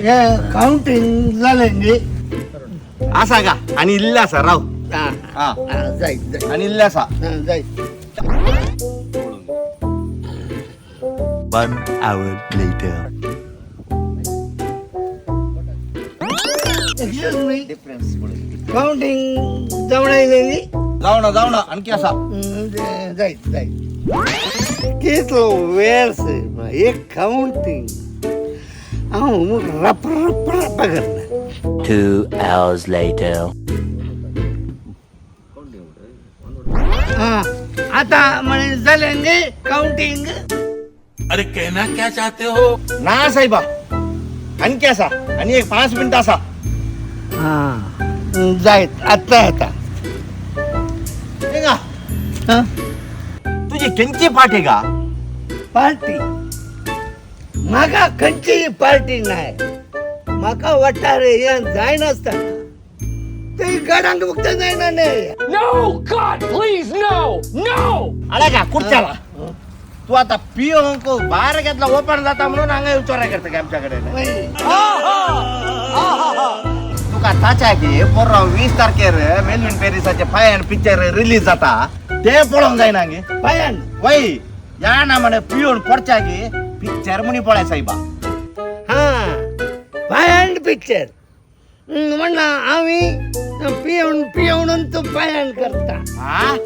हे काउंटिंग जालें न्ही? आसा गा आणि इल्ले आसा, राव. हा. हा. हा, जायत जायत. आणि इल्ले आसा. हा, जायत. 1 hour later. Excuse me, counting जावन आयलें न्ही? जाऊ ना, जाऊ ना, आणखी आसा. जायत जायत. कितलो वेळ सर एक काउंटिंग हांव रप रप रप करना. 2 hours later. हा, आता म्हणे जालें न्ही काउंटिंग? ना साहेबा, आणखी आसा आणि एक 5 मिनिट आसा. हा, जायत, आत्ता येता. हे गा. हा. तुझी केंची पाठ आहे का? पार्टी म्हाका खंयचीय पार्टी नाय. म्हाका वाटता रे हे जायनासतना ते गाडांक फक्त जायना न्ही. No! God, please, no! No! आला का कुठच्याला तू आता पिओ बाहेर घेतला ओपन जाता म्हणून हांगा विचाराय करता का आमच्याकडे? वय. तुका ताच्या की पोरा 20 तारखेर मेलविन पेरिसाचे फायन पिक्चर रिलीज जाता, ते पळोवंक जायना गे? पायान. वय, या ना म्हणे पियोन पडच्या की पिक्चर म्हणी पळय साहेबा. हा, पायान पिक्चर म्हणला आम्ही पिवन पिवन तो पायान करता. हा.